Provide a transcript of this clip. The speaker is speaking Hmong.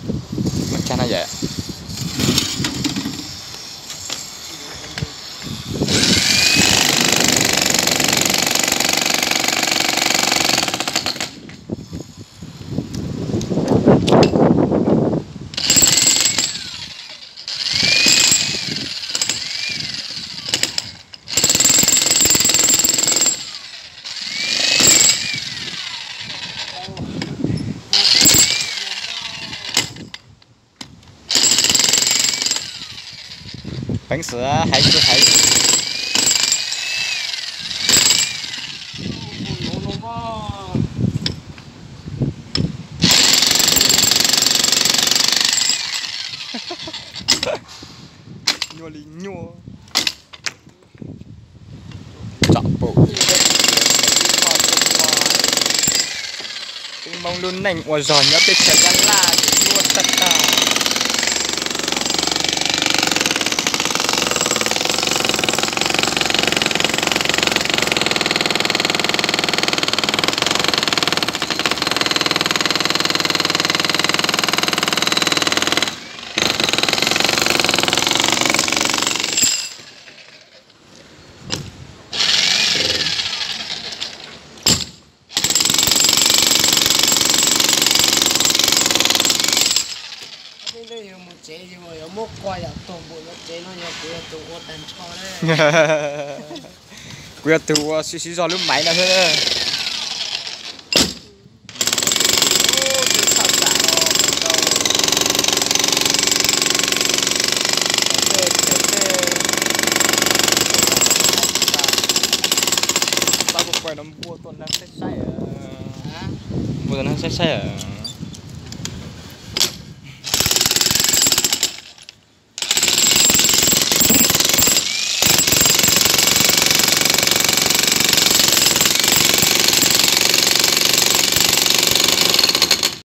Muaj tsag no yom. Peev xwm heev xwb heev. Nyuaj li nyuaj. Tsom pum. Tseem moo lub neej ua zog nyob teb chaws Nyab Laj ces nyuaj tag tag. Yus mus tsev yus yuav muab qua yam tuag npaum no, tsev no yog kuv yog tus ua tag nrho na. Kuv yog tus ua siv siv zog lub maiv no xwb. Pab puas pais no npua tuaj neeg saib saib. Npua tuaj neeg saib saib.